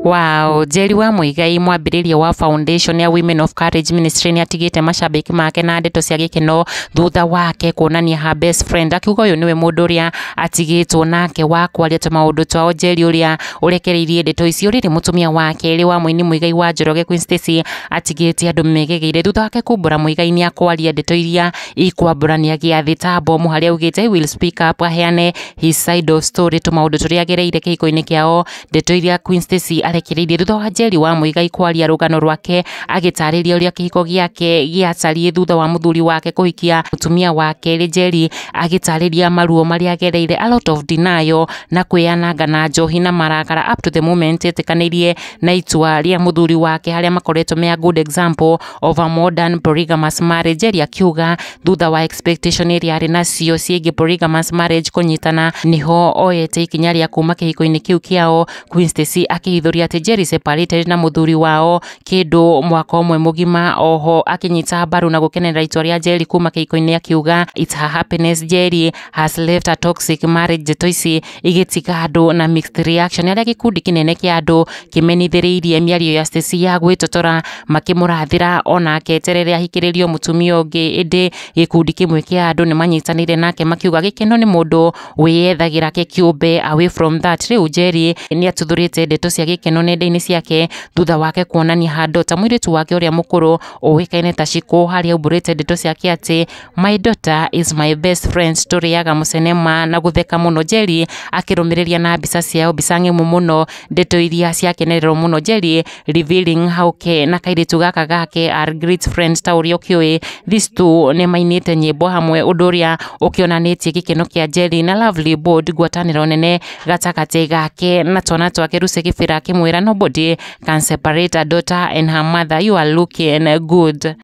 Wow, Njeri wa Muigai mwambĩrĩria wa foundation ya Women of Courage Ministry nĩ atigĩte mashabiki make na ndeto cia gĩkeno thutha wake kuonania her best friend akiuga ũyũ nĩwe mũndũ ũrĩa atigĩtwo nake wa kwaria tũmaũndũ twao. Njeri ũrĩa ũrekereirie ndeto icio rĩrĩ mũtumia wa kerĩ wa mũini Muigai wa Njoroge Queen Stacy atigĩte andũ megegeire thutha wake kumbũra Muigai nĩ akwaria ndeto iria ikwambũrania gĩathĩ ta bomu harĩa augĩte he will speak up aheane his side of story tũmaũndũ tũrĩa agereire kĩhiko-inĩ kĩao. Ndeto iria Queen Stacy arekereirie thutha wa Njeri wa Muigai kwaria rũgano rwake agĩtarĩria ũrĩa kĩhiko gĩake gĩatariĩ thutha wa mũthuri wake kũhikia mũtumia wa kerĩ. Njeri agĩtarĩria maruo marĩa agereire, a lot of denial na kwĩyananga na njohi na marakara up to the moment etĩkanĩirie na itua rĩa mũthuri wake harĩa makoretwo me a good example of a modern polygamous marriage. Njeri akiuga thutha wa expectation ĩrĩa arĩ nacio ciĩgiĩ polygamous marriage kũnyitana nĩho oete ikinya rĩa kuma kĩhiko-inĩ kĩu kĩao. Queen Stacy akĩhithũria atĩ Njeri separated na mũthuri wao kĩndũ mwaka ũmwe mũgima. Oho akĩnyita mbaru na gũkenerera itua rĩa Njeri kuma kĩhiko-inĩ akiuga it's her happiness. Njeri has left a toxic marriage. Ndeto ici igĩtiga andũ na mixed reaction arĩa gĩkundi kĩnene kĩa andũ kĩmenithĩrĩirie mĩario ya Stacy ya gwĩtotora makĩmũrathĩra onake eterere ahikĩrĩrio mũtumia ũngĩ, ĩndĩ gĩkundi kĩmwe kĩa andũ nĩmanyitanĩire nake makiuga gĩkeno nĩ mũndũ wĩyethagĩra ke kĩũmbe away from that. Rĩu Njeri nĩatuthũrĩte ndeto cia gĩkeno nenda-inĩ ciake thutha wake kuonania handũ ta mũirĩtu wake ũrĩa mũkũrũ ũĩkaine ta Shiko harĩa aumbũrĩte ndeto ciake atĩ my daughter is my best friend, tũrĩaga mũcenema na gũtheka mũno. Njeri akĩrũmĩrĩria na mbica ciao, mbica ng'emu mũno, ndeto iria ciakenererwo mũno. Njeri revealing how ke na kairĩtu gaka gake are great friends ta ũrĩa ũkĩũĩ these two nĩmainĩte nyĩmbo hamwe, ũndũ ũrĩa ũkĩonanĩtie gĩkeno kĩa Njeri na lovely bond, ngwatanĩro nene gatagatĩ gake na twana twake. Lucy Gĩbĩra akĩmwĩra nobody can separate a daughter and her mother, you are looking good.